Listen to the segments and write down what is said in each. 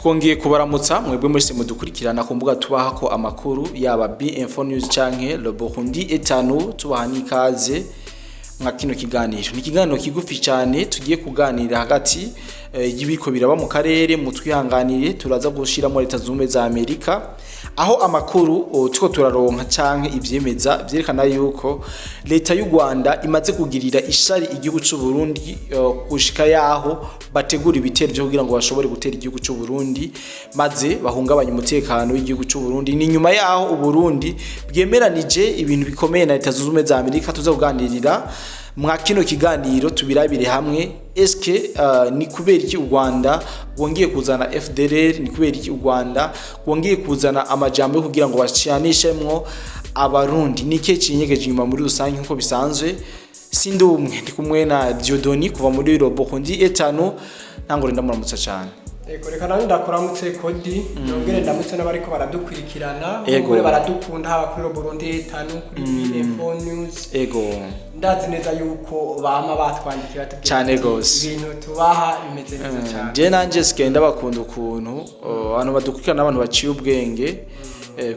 Twongeye kubaramutsa mwebwe mwese mudukurikirana ku mbuga tubahako amakuru, yaba B-Info News canke Le Burundi etanu. Tubaha n'ikaze mwa kino kiganiro. Ni ikiganiro kigufi cyane, tugiye kuganira hagati y'ibiko biraba mu karere. Mutwihanganire, turaza gushiramo Leta Zunze Ubumwe za Amerika, aho amakuru turiko turaronka canke ivyemeza vyerekana yuko leta y'u Rwanda imaze kugirira ishari igihugu c'u Burundi, gushika yaho bategura ibitero vyo kugira ngo bashobore gutera igihugu c'u Burundi maze bahungabanye umutekano w'igihugu c'u Burundi. Ni nyuma yaho u Burundi bwemeranije ibintu bikomeye na Leta Zunze Ubumwe za Amerika. Tuza kuganirira mwa kino kiganiro, tubirabire hamwe: eske ni kubera iki u Rwanda rwongeye kuzana FDLR? Ni kubera iki u Rwanda rwongeye kuzana amajambo yo kugira ngo bacanishemwo Abarundi? Ni ikihe kinyegeje inyuma muri rusange? Nkuko bisanzwe, sindi umwe, ndi kumwe na Dieudonné kuva muri Le Burundi etanu. Ntangure ndamuramutsa cyane. Ego, reka nanjye ndakuramutse Kodi, nongere ndamutse n'abariko baradukurikirana. Ego. Bose baradukunda, haba kuri Burundi etanu, kuri BFO News. Ndazi neza yuko bama batwandikira batubwira Cane ati, gose. ibintu tubaha bimeze neza cyane. Je nanje sigaye ndabakunda ukuntu abantu badukurikirana n'abantu baciye ubwenge,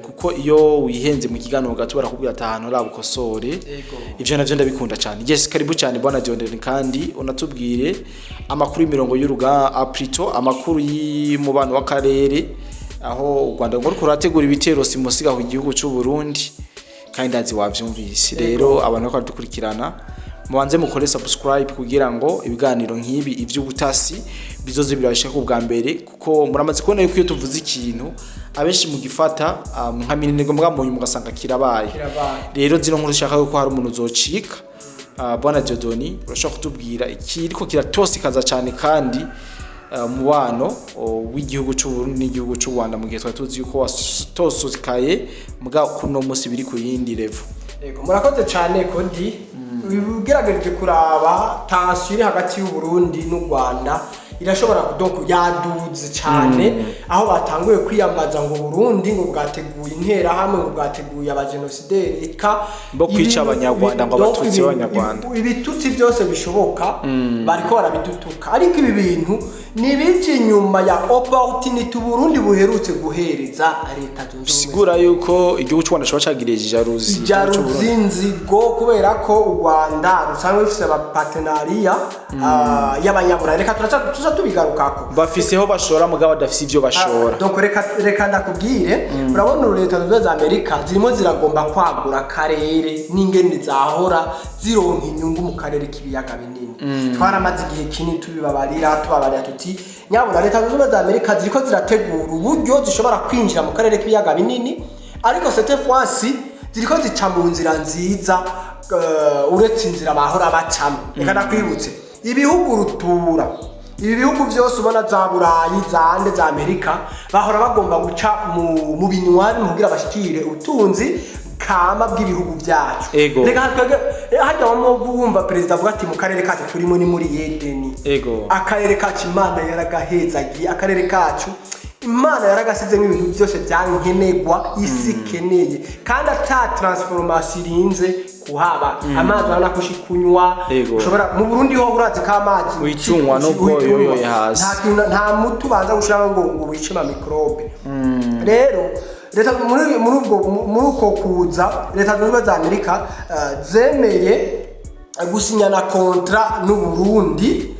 kuko iyo wihenze mu kiganiro gato barakubwira ati ahantu urabukosore. Ivyo navyo ndabikunda cyane. Yes, karibu cyane bwana Dieudonné, kandi unatubwire amakuru y'imirongo y'uruga, plutôt amakuru y'umubano w'akarere, aho u Rwanda rwo rurategura ibitero simusiga ku gihugu cy'u Burundi, kandi ndazi wavyumvise. Rero abantu bariko baradukurikirana, mubanze mukore subscribe kugira ngo ibiganiro nk'ibi ivy'ubutasi bizoze birabashika ku bwa mbere, kuko muramaze kubona yuko iyo tuvuze ikintu abenshi mugifata nka minenego, mbwa mu nyuma ugasanga kirabaye. Kirabaye. Rero zino nkuru ushaka yuko hari umuntu uzocika. Bwana Dieudonné, urashobora kutubwira ikiriko kiratosikaza cyane kandi umubano w'igihugu cy'u Burundi n'igihugu cy'u Rwanda, mu gihe twari tuzi yuko watosikaye, muga kuno munsi biri ku yindi level? Yego, murakoze cyane Kodi. Ugerageje kuraba tension iri hagati y'u Burundi n'u Rwanda, irashobora, donc yaduze cyane, aho batanguye kwiyambaza ngo Burundi ngo bwateguye interahamwe, ngo bwateguye abajenosideri, eka Bo kwica Abanyarwanda, ngo donc Abatutsi b'Abanyarwanda. Ibitutsi byose bishoboka bariko barabidutuka, ariko ibi bintu ni ibije inyuma ya opportunity Burundi buherutse guhereza Leta Zunze Ubumwe. Bisigura yuko igihugu cy'u Rwanda coba cagiriye jalousie igihugu c'u Burundi. Jalousie, inzigo, kubera ko u Rwanda rusanzwe rufise ama partenariat y'abanyaburayi. Reka turaca tuza tubigarukako. Bafiseho bashora, mugabo badafise ivyo bashora. Donc reka ndakubwire. Urabona ubu Leta Zunze Ubumwe za Amerika zirimo ziragomba kwagura akarere n'ingene zahora zironka inyungu mu karere k'ibiyaga binini. Twaramaze igihe kinini tubibabarira, tubabarira tuti nyabuna Leta Zunze Ubumwe za Amerika ziriko zirategura uburyo zishobora kwinjira mu karere k'ibiyaga binini, ariko cette fois-ci ziriko zica mu nzira nziza, uretse inzira bahora bacamo. Reka ndakwibutse, ibihugu rutura, ibi bihugu byose ubona za Burayi, za ande, za Amerika, bahora bagomba guca mu binywani kugira bashikire ubutunzi kama bw'ibihugu byacu. Reka twebwe hajya wamwe wumva perezida avuga ati mu karere kacu turimo ni muri Yedeni. Akarere kacu Imana yaragahezagiye, akarere kacu Imana yaragasizemo ibintu byose byankenerwa isi ikeneye, kandi ata transformation irinze kuhaba. Amazi urabona ko kunywa ushobora mu Burundi ho urazi ko amazi Wicunywa nubwo wicunywa. yoyoye hasi. Nta kintu, nta muti ubanza gushiramo ngo wice ama microbe. Rero leta muri ubwo muri uko kuza, Leta Zunze Ubumwe za Amerika zemeye gusinyana contrat n'u Burundi.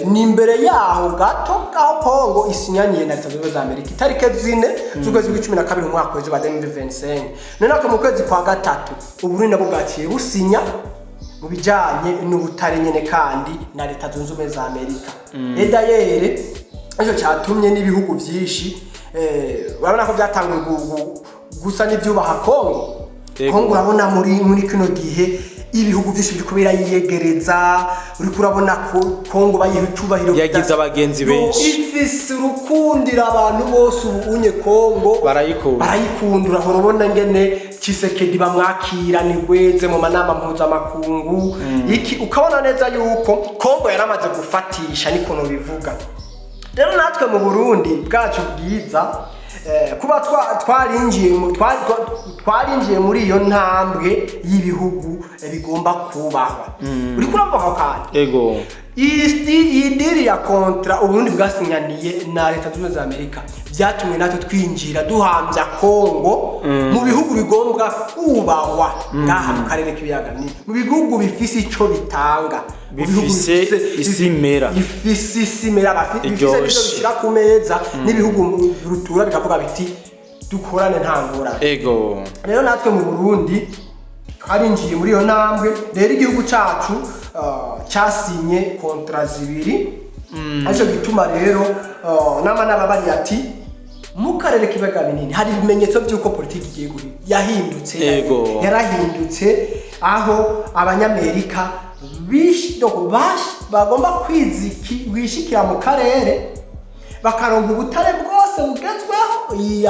Ni imbere yaho gato aho Kongo isinyaniye na Leta Zunze Ubumwe za Amerika itariki 4 z'ukwezi kw'icumi na kabiri umwaka w'ejo wa 2025. None ako mu kwezi kwa gatatu Uburundi nabwo bwaciye businya mu bijanye n'ubutare nyene kandi na Leta Zunze Ubumwe za Amerika. Et d'ailleurs nicyo cyatumye n'ibihugu byinshi, urabona ko byatanguye gusa n'ibyubaha Kongo. Kongo urabona muri kino gihe ibihugu byinshi biriko birayiyegereza. Uriko urabona ko Kongo bayiha icubahiro. Yagize abagenzi Yo, benshi. ifise urukundira abantu bose ubu unye Kongo Barayikunda. Barayikunda. Urahora ubona ngene Tshisekedi bamwakira ni gweze mu manama mpuzamakungu iki, ukabona neza yuko Kongo yaramaze gufatisha, niko bivuga. Rero natwe mu Burundi bwacu bwiza, kuba twarinjiye muri iyo ntambwe y'ibihugu bigomba kubahwa, uriko urumva ako kantu? Ego. Iyi deal ya contrat Uburundi bwasinyaniye na Leta Zunze Ubumwe za Amerika byatumye natwe twinjira duhambya Kongo mu bihugu bigombwa kubahwa ngaha mu karere k'ibiyaga binini, mu bihugu bifise ico bitanga, mu bihugu Bifise isi imera. Bifise isi imera, bifise Iryoshe. n'ivyo bishyira ku meza, n'ibihugu rutura bikavuga biti dukorane nta ngorane. Rero natwe mu Burundi twarinjiye muri iyo ntambwe. Rero igihugu cacu cyasinye contrat zibiri, aricyo gituma rero nama n'ababariye ati mu karere k'ibiyaga binini hari ibimenyetso by'uko politiki igiye yahindutse. Yarahindutse, aho Abanyamerika donc bagomba kwishikira mu karere, bakaronka ubutare bwose bugezweho,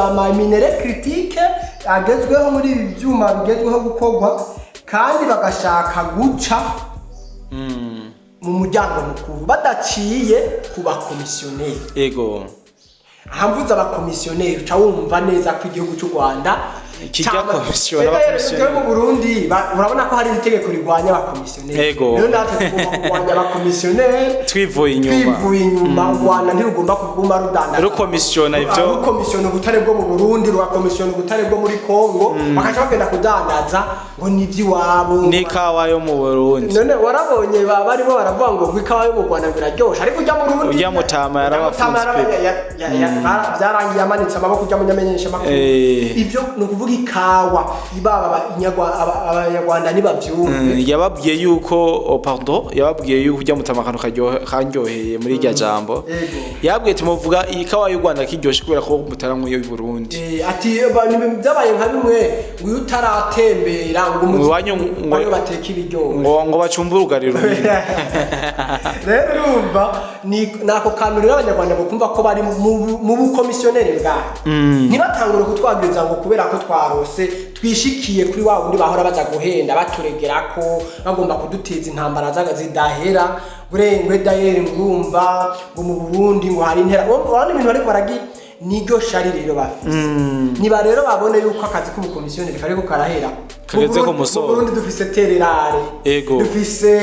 ama minerais critiques agezweho muri ibi byuma bigezweho gukorwa, kandi bagashaka guca mu muryango mukuru badaciye ku bakomisiyoneri. Aha mvuze abakomisiyoneri, uca wumva neza ko igihugu cy'u Rwanda Kijya komisiyona Rero abakomisiyoneri. mu Burundi urabona ko hari itegeko rirwanya abakomisiyoneri. Rero natwe tugomba kurwanya abakomisiyoneri twivuye inyuma. Twivuye inyuma. U Rwanda ntirugomba kuguma rudandaza, Rukomisiyona ivyo. Rukomisiyona ubutare bwo mu Burundi, rugakomisiyona ubutare bwo muri Kongo, bakaca bagenda kudandaza ngo ni iby'iwabo. N'ikawa yo mu Burundi. None warabonye barimo baravuga ngo ikawa yo mu Rwanda ngo iraryoshe, ariko ujya mu Burundi Ujya Mutama yarabafunze. Ujya Mutama byarangiye amanitse amaboko ujya munyamenyesha makuru. Ibyo ni ukuvuga ikawa baba Abanyarwanda ntibavyumve. Yababwiye yuko, oh, pardon, yababwiye yuko ujya Mutama akantu karyoheye muri irya jambo. Yababwiye ati muvuga iyi kawa y'u Rwanda kiryoshe kubera ko mutaranywa iyo y'u Burundi. Ati byabaye nka bimwe ngo iyo utaratembera ngo Iwanyu ariyo bateka ibiryo. Ngo bacumbe urugariro runini. Rero urumva ni nako kantu rero Abanyarwanda bakumva ko bari mu bukomisiyoneri bwayo, ntibatangure kutwagiriza ngo kubera ko twarose twishikiye kuri wa wundi bahora baza guhenda baturegera ko bagomba kuduteza intambara zidahera. Burengwe dayeri ngurumva ngo mu Burundi ngo hari intera, urabona ibintu bariko baragira, niryo shari rero bafise. Niba rero babone yuko akazi k'ubukomisiyoneri kariko karahera. Kageze ku musozo. Mu Burundi dufise terres rares, dufise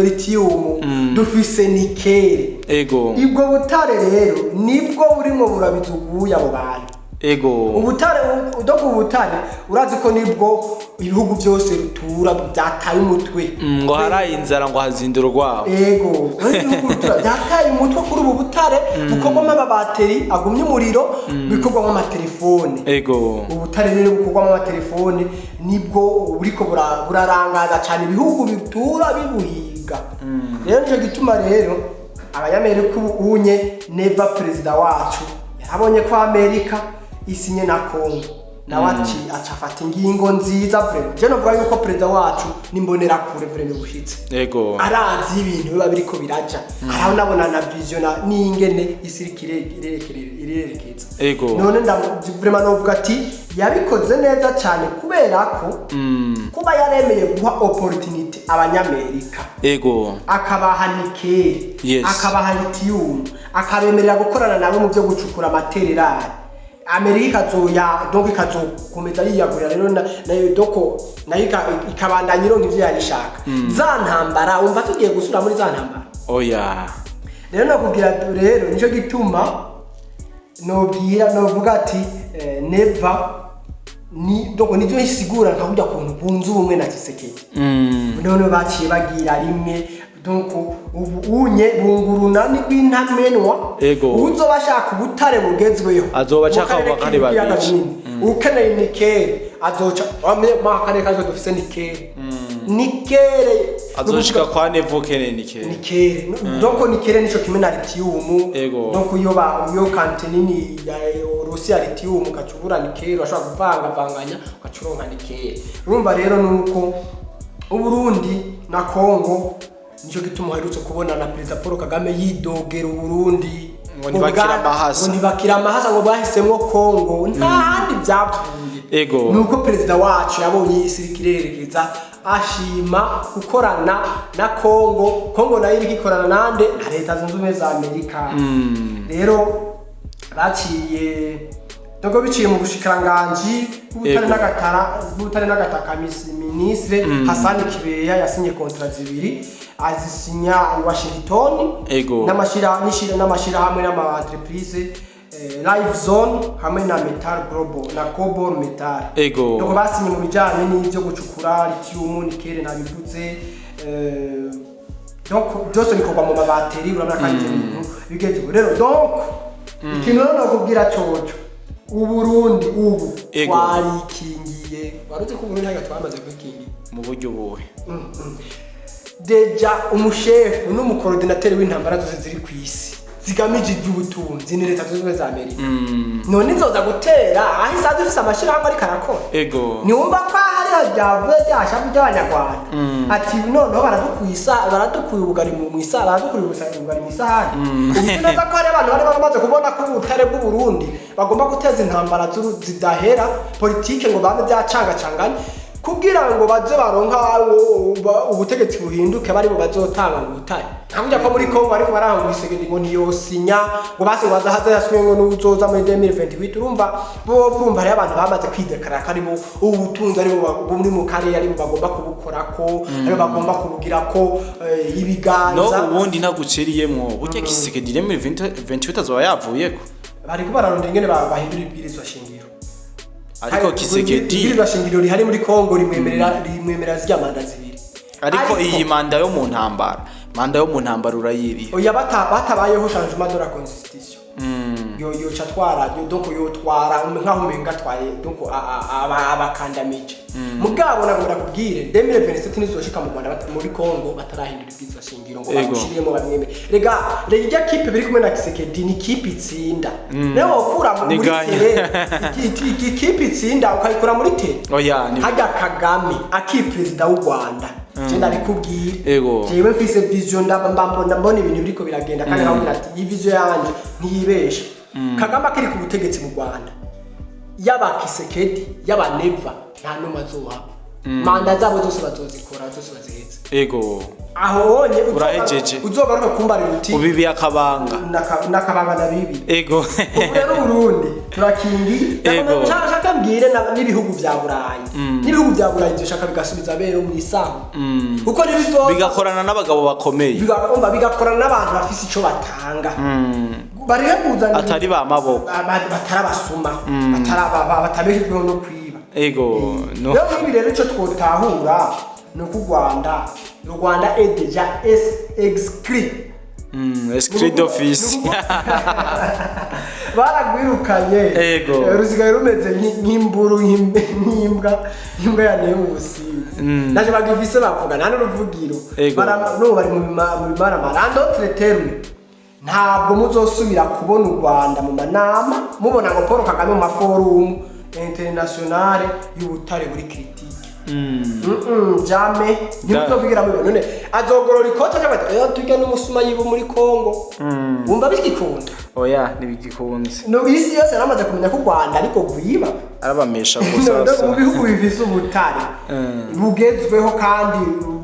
lithium, dufise nickel. Ubwo butare rero nibwo burimo burabizuguye abo bantu. Ubutare, donc ubutare urazi ko nibwo ibihugu byose rutura byataye umutwe. Ngo haraye inzara ngo hazindura urwabo. Ego, ibihugu rutura byataye umutwe kuri ubu butare bukorwamo amabateri agumya umuriro, bikorwamo amatelefone. Ubutare rero bukorwamo amatelefone nibwo buriko burarangaza cyane ibihugu bitura bibuhiga. Rero nicyo gituma rero Abanyamerika ubu unye neva perezida wacu yarabonye ko Amerika isinye na Kongo, nawe ati aca afata ingingo nziza. Vraiment je novuga yuko perezida wacu n'imbonerakure vraiment bushitse, arazi ibintu biba biriko biraja, arabonabona na vision na n'ingene isi iriko irerekeza. None vraiment novuga ati yabikoze neza cyane, kubera ko kuba yaremeye guha opportunity Abanyamerika, akabaha nickel, akabaha lithium, akabemerera gukorana nabo mu byo gucukura ama terres rares, Amerika ikazoya donc ikazokomeza yiyagurira rero nayo, donc nayo ikabandanya ironka ivyo yari ishaka. Za ntambara, wumva tugiye gusubira muri za ntambara? Oya. Rero nakubwira rero nicyo gituma nobwira novuga ati Neva ni donc nivyo isigura nka kurya kuntu bunze ubumwe na Tshisekedi. None baciye bagira rimwe, donc ubu unye bunguruna ni rw'intamenwa. Uzoba ashaka ubutare bugezweho Azoba ashaka mu karere abo bakari k'ibiyaga babiri. binini, ukeneye nickel azoca mu karere kacu dufise nickel, nickel. Azoshika kwa Neva ukeneye nickel. Nickel, donc nickel nico kimwe na lithium. Donc iyo ba iyo quantité nini ya Rusi ya lithium ukacubura nickel, urashobora kuvangavanganya ukacuronka nickel. Urumva rero nuko Uburundi na Kongo, nico gituma uherutse kubona na Perezida Paul Kagame yidogera Uburundi. Ngo ntibakira amahasa. Ngo ntibakira amahasa, ngo bahisemwo Kongo, nta handi byapfuye. Nuko perezida wacu yabonye isi iriko irerekeza, ashima gukorana na Kongo. Kongo nayo iriko ikorana nande? Na Leta Zunze Ubumwe za Amerika. Rero baciye Donc biciye mu bushikiranganji bw'ubutare n'agatara, bw'ubutare n'agataka, ministre Hassan Kibeya yasinye contrat zibiri, azisinya i Washington n'amashirahamwe n'ama entreprise Live Zone hamwe na Metal Global na Cobol Metal. Donc basinye mu bijanye n'ivyo gucukura lithium, nickel nabivuze, donc byose bikorwa mu mabateri. Urabona ko ari ibyo bintu bigezweho rero. Donc ikintu rero nakubwira coco, Uburundi ubu twarikingiye. Waruzi ko Uburundi ntabwo twamaze kwikingira? Mu buryo buhe? Déjà umushefu n'umu coordinateur w'intambara zose ziri ku isi zigamije iby'ubutunzi ni Leta Zunze Ubumwe za Amerika. None izoza gutera aho isanzwe ifise amashyirahamwe ariko arakora? Ntiwumva ko hariho ryavuye ryashavu ry'Abanyarwanda, ati noneho baradukuye baradukuye ubugari mu isa, baradukuye ubugari mu isahani. Ubu neza ko hari abantu bari bamaze kubona ko ubutare bw'Uburundi bagomba guteza intambara zidahera, politike ngo bame byacangacanganye kugira ngo baze baronka ubutegetsi buhinduke, bari bo bazotanga ngo ubutare. Nka burya ko muri Kongo ariko baranga Tshisekedi ngo ntiyosinya, ngo basi ngo bazahaze yasubiye ngo n'uzoza muri 2028. Urumva bo, urumva hariho abantu bamaze kwidekarara ko aribo ubu butunzi, aribo buri mu karere, aribo bagomba kubukorako, aribo bagomba kubugirako No ibiganza. Ubundi ntaguceriyemwo, burya Tshisekedi 2028 azoba yavuyeko. Bariko bararondera ingene bahindura ibwirizwa shingiro. Ariko Tshisekedi Ibwirizwa shingiro rihari muri Kongo rimwemerera zirya manda zibiri. Ariko iyi manda yo mu ntambara, manda yo mu ntambara urayiriye. Oya, batabayeho changement de la constitution, yo yoca twara yo, donc yotwara nkaho umenga atwaye, donc abakandamije. Mugabo nagomba kubwire 2027 nizoshika mu Rwanda muri Kongo batarahindura ibwirizwa shingiro ngo bamushiriyemo bamweme. Rega rega, irya kipe biri kumwe na Tshisekedi ni kipe itsinda. Nawe wokura muri Ni ganya. tere ikipe itsinda ukayikura muri tere. Oya, ni Hajya Kagame aki perezida w'u Rwanda, je ndabikubwira, jewe mfise vision, ndaba mbona mbona ibintu biriko biragenda, kandi nkabwira ati iyi vision yanje ntiyibesha. Kagame akiri ku butegetsi mu Rwanda, yaba Tshisekedi yaba Neva, nta n'umwe azohava. Manda zabo zose bazozikora zose baziheze. Aho honye Urahejeje. uzogaruka kumbarira uti Ubibi akabanga. Nakabanga na bibi. Ubu rero Uburundi turakingi. Nshaka mbwire n'ibihugu vya Burayi, n'ibihugu vya Burayi dushaka bigasubiza bero mu isaho, kuko ntibizoza Bigakorana n'abagabo bakomeye. Umva, bigakorana n'abantu bafise ico batanga, bareke kuzana Atari ba maboko. Batari abasuma, batari batabeshejweho no kwiba. No. Rero nk'ibi rero, ico twotahura ni uko u Rwanda est déjà exclu. Exclu d'office. Baragwirukanye. Rusigaye rumeze nk'imburu, nk'imbwa yaneye mu Busizi. Ntacyo bagifise bavuga, nta n'uruvugiro. N'ubu bari mu bimaramara. En d'autres termes, ntabwo muzosubira kubona u Rwanda mu manama, mubona ngo Paul Kagame mu ma forum international y'ubutare buri critique. Jamais ntimuzobigira mubibona. None azogorora ikoti aja bati "Oya, turya n'umusuma yiba muri Kongo." Wumva bigikunda? Oya, ntibigikunze. No isi yose yaramaze kumenya ko u Rwanda ariko rwiba. Arabamesha None gusa. mu bihugu bifise ubutare bugezweho kandi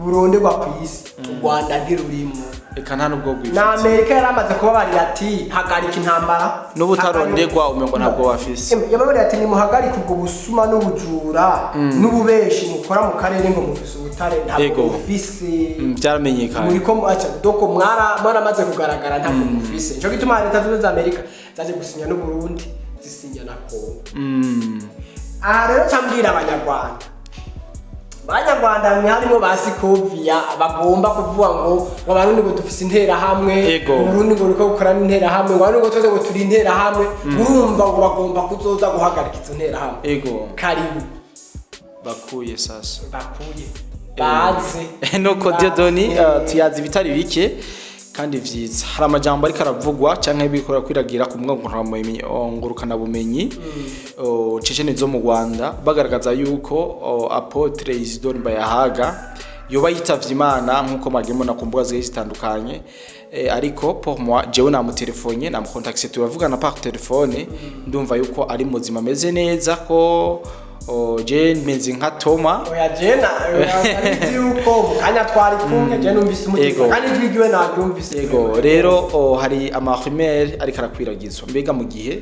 buronderwa ku isi, u Rwanda ntirurimwo. Reka, nta nubwo Na rwifite. Amerika yaramaze kubabarira ati hagarika intambara. N'ubutaronderwa umengo ntabwo bafise. Yababarira ati nimuhagarike ubwo busuma n'ubujura n'ububeshi mukora mu karere ngo mufise ubutare, ntabwo mufise. Byaramenyekanye. Muriko acha doko mwaramaze kugaragara, ntabwo mufise. Nico gituma Leta Zunze za Amerika zaje gusinya n'u Burundi, zisinya na Kongo. Aha rero cambwira Abanyarwanda, Abanyarwanda mwe harimo ba Sikovia bagomba kuvuga ngo Abarundi ngo dufise interahamwe, Uburundi ngo ruriko gukora n'interahamwe, ngo Abarundi ngo twese ngo turi interahamwe. Urumva ngo bagomba kuzoza guhagarika izo nterahamwe. Karibu. Bakuye sasa. Bakuye baze. Nuko Dieudonné, tuyazi ibitari bike kandi vyiza. Hari amajambo ariko aravugwa canke bikora kwiragira ku mbuga ngurukanabumenyi cecene zo mu Rwanda, bagaragaza yuko Apôtre Isidore Mbayahaga yoba yitavye Imana, nkuko mwagiye mubona ku mbuga zigiye zitandukanye. Ariko pour moi, jewe namutelefone, namucontacte, turavugana par téléphone, ndumva yuko ari muzima, ameze neza, ko je meze nka Toma. Oya, jena nzi yuko mu kanya twari kumwe, je numvise umutima kandi ijwi ryiwe naryumvise. Yego, rero hari ama rumeurs ariko arakwiragizwa. Mbega mu gihe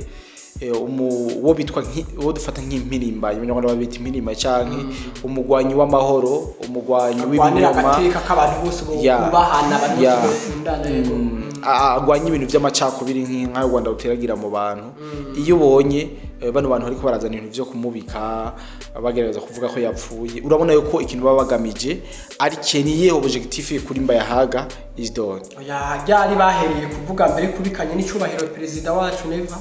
uwo bitwa uwo dufata nk'impirimbanyi, Abanyarwanda babita impirimbanyi, canke umugwanyi w'amahoro, umugwanyi arwanira w'ibinyoma, agateka k'abantu bose bubahana, abantu bose bokundana, yego. Agwanya ibintu by'amacakubiri nk'ayo Rwanda ruteragira mu bantu. Iyo ubonye bano bantu bariko barazana ibintu vyo kumubika, bagerageza kuvuga ko yapfuye, urabona yuko ikintu baba bagamije ari keniye objectif kuri Mbayahaga Isidore. Oya, ryari bahereye kuvuga mbere kubikanye n'icubahiro perezida wacu Neva,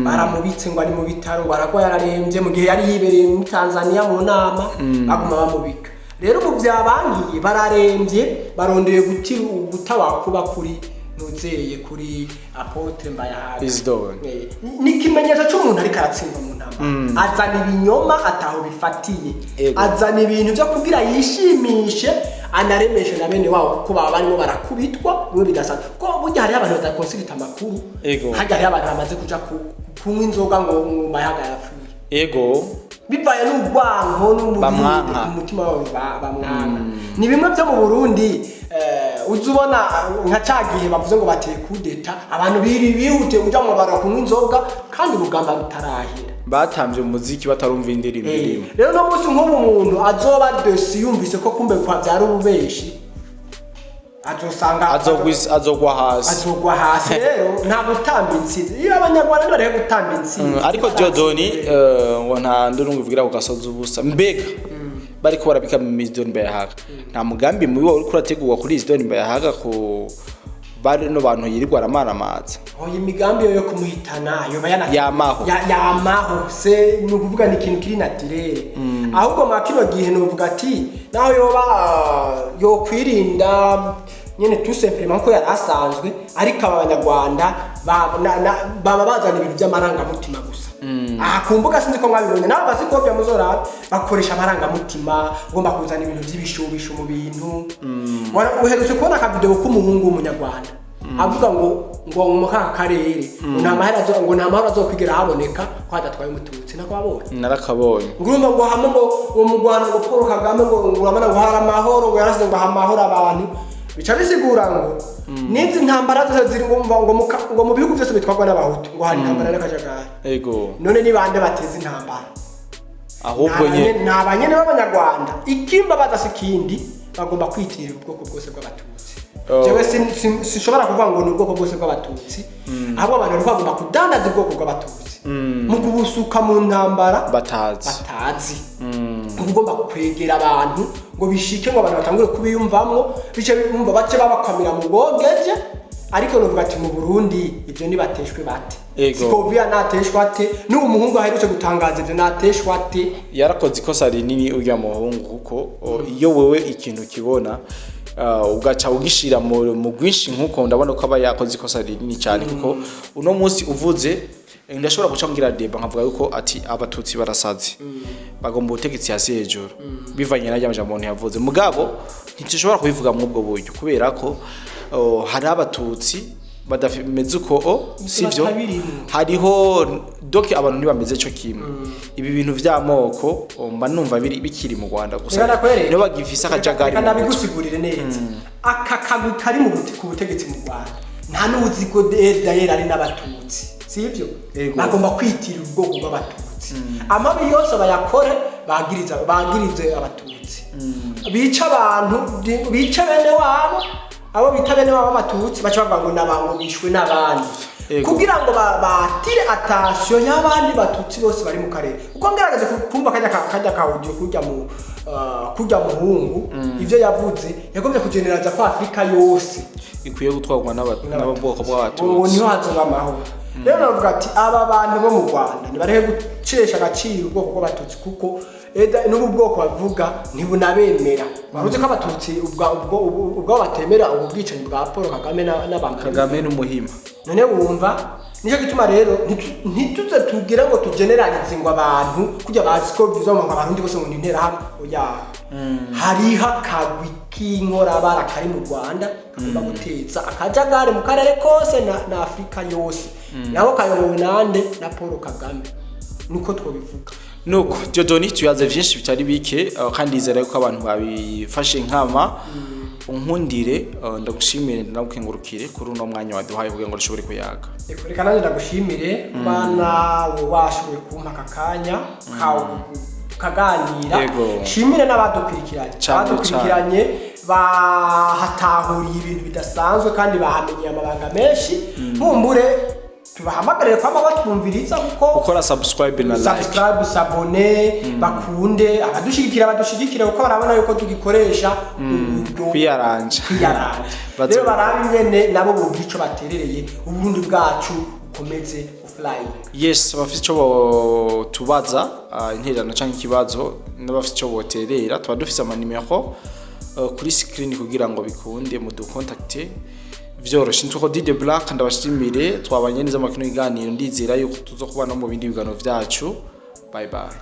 baramubitse ngo ari mu bitaro, ngo aragwaye, ararembye, mu gihe yari yibereye muri Tanzania mu nama. Baguma bamubika. Rero ubu byabangiye, bararembye, barondeye guti gutabakuba kuri nuzeye kuri apôtre Mbayahaga Isidore. Ni ikimenyetso cy'umuntu ariko aratsindwa mu ntambara, azana ibinyoma ataho bifatiye. Azana ibintu byo kugira yishimishe, anaremeshe na bene wabo, kuko baba barimo barakubitwa bimwe bidasanzwe, kuko burya hariho abantu badakonsulta amakuru. Harya hariho abantu bamaze kuja kunywa inzoga ngo Mbayahaga yapfuye, bivaye n'urwanko n'umubiri Bamwanka. umutima wabo bamwanka. Ni bimwe byo mu Burundi, uza ubona nka ca gihe bavuze ngo bateye kudeta, abantu biri bihutiye kuja mu bara kunywa inzoga kandi urugamba rutarahera. Batamvye umuziki batarumva indirimbo irimo. Rero no munsi nk'ubu umuntu azoba déçu yumvise ko kumbe kwa byari ububeshi, azosanga Azogwa hasi. Azogwa hasi. Rero nta gutamba intsinzi, iyo Abanyarwanda ntibareke gutamba intsinzi. Ariko Dieudonné, ngo nta ndurungu ivugira ku gasozi ubusa. Mbega bariko barabika mu Isidore Mbayahaga, nta mugambi mubi wari uriko urategurwa kuri Isidore Mbayahaga ku bari no bantu yirirwa aramaramaza? Oya, imigambi yo kumuhitana yoba yana Yamaho. Yamaho se ni ukuvuga ni ikintu kiri naturel. Ahubwo mwa kino gihe novuga ati naho yoba yokwirinda nyene tout simplement ko yari asanzwe, ariko aba Banyarwanda baba bazana ibintu by'amarangamutima gusa aha ku mbuga. Sinzi ko mwabibonye nabo basikopya muzora bakoresha amarangamutima, ugomba kuzana ibintu by'ibishubisho mu bintu. Uherutse kubona akavideo k'umuhungu w'Umunyarwanda avuga ngo mu kaka karere ngo nta mahera ngo nta mahoro azokwigera haboneka ko hadatwaye Umututsi? Nako wabonye? Narakabonye. Ngo urumva ngo hamwe ngo mu Rwanda ngo Paul Kagame ngo urabona ngo hari amahoro, ngo yarasize ngo aha amahoro abantu, bica bisigura ngo n'izi ntambara zose ziri ngo ngo mu bihugu byose bitwarwa n'Abahutu ngo hari intambara n'akajagari. None ni bande bateza intambara? Ahubwo nye Ni abanyene b'Abanyarwanda. Ikimbabaza si ikindi, bagomba kwitirira ubwoko bwose bw'Abatutsi. Jewe sinshobora kuvuga ngo ni ubwoko bwose bw'Abatutsi, ahubwo abantu bariko bagomba kudandaza ubwoko bw'Abatutsi mu kubusuka mu ntambara batazi. Batazi. Uba ugomba kwegera abantu ngo bishike ngo abantu batangure kubiyumvamwo, bice bumva bace babakamira mu bwogeje. Ariko novuga ati mu Burundi ibyo ntibateshwe bate? Sikovia nateshwa ate? N'ubu umuhungu aherutse gutangaza ibyo nateshwa ate? Yarakoze ikosa rinini urya muhungu, kuko iyo wewe ikintu kibona ugaca ugishira mu rwinshi nkuko, ndabona ko aba yakoze ikosa rinini cyane, kuko uno munsi uvuze ndashobora guca ngira débat nkavuga yuko ati Abatutsi barasaze, bagomba ubutegetsi hasi hejuru, bivanye na jambo umuntu yavuze. Mugabo ntitushobora kubivuga muri ubwo buryo, kubera ko hari Abatutsi badameze uko sivyo? Batabirimwo. Hariho donc abantu ntibameze cyo kimwe. Ibi bintu vy'amoko mba numva biri bikiri mu Rwanda gusa, Reka nakwereke. niyo bagifise akajagari Reka mu mutwe. nabigusigurire neza. Aka kagwi kari ku butegetsi mu Rwanda, nta n'uzi ko dayeri ari n'Abatutsi, sibyo? Bagomba kwitirira ubwoko bw'Abatutsi, amabi yose bayakore, bagirize Abatutsi, bica abantu, bica bene wabo, abo bita bene wabo Abatutsi, baca bavuga ngo n'abantu bishwe n'abandi kugira ngo batire attention y'abandi Batutsi bose bari mu karere. Kuko ngerageze kumva kajya ka audio kujya muhungu, ivyo yavuze yagombye kugeneraliza ko Afrika yose ikwiye gutwarwa n'ababwoko ubu bw'Abatutsi. Niho hazoba amahoro. Rero navuga ati aba bantu bo mu Rwanda ntibareke gucesha agaciro ubwoko bw'Abatutsi, kuko eda n'ubu bwoko bavuga ntibunabemera. Waruzi ko Abatutsi ubwabo batemera ubu bwicanyi bwa Paul Kagame n'abambari. Kagame n'umuhima. None wumva nicyo gituma rero ntituze tugire ngo tugeneralize ngo abantu kujya bazi ko bivuze ngo Abarundi bose ngo ni interahamwe. Oya, hariho akagwi k'inkorabara kari mu Rwanda kagomba guteza akajagari mu karere kose na Afurika yose, nabo kayobowe nande? Na Paul Kagame, niko twobivuga. Nuko Dieudonné, tuyaze vyinshi bitari bike, kandi nizera yuko abantu babifashe nkama. Unkundire ndagushimire, ndagukengurukire kuri uno mwanya waduhaye kugira ngo dushobore kuyaga. Reka nanjye ndagushimire kuba nawe washoboye kumpa aka kanya tukaganira. Nshimire n'abadukurikiranye. Abadukurikiranye bahatahuriye ibintu bidasanzwe kandi bahamenyeye amabanga menshi. Nkumbure tubahamagarire kwama batwumviriza kuko gukora subscribe na like. Subscribe, s'abonner, bakunde abadushigikira, badushigikire kuko barabona yuko tugikoresha uburyo kwiyaranja. Kwiyaranja. Rero barabe ingene nabo bogira ico baterereye, Uburundi bwacu bukomeze flying. Yes, abafite icyo botubaza, intererano cyangwa ikibazo, n'abafite icyo boterera, tuba dufise amanimero kuri screen kugira ngo bikunde mudukontakte vyoroshe. Nitwa Dide Black, ndabashimire, twabanye neza mu kino kiganiro. Ndizera yuko tuzo kuba no mu bindi biganiro vyacu. Bye bye.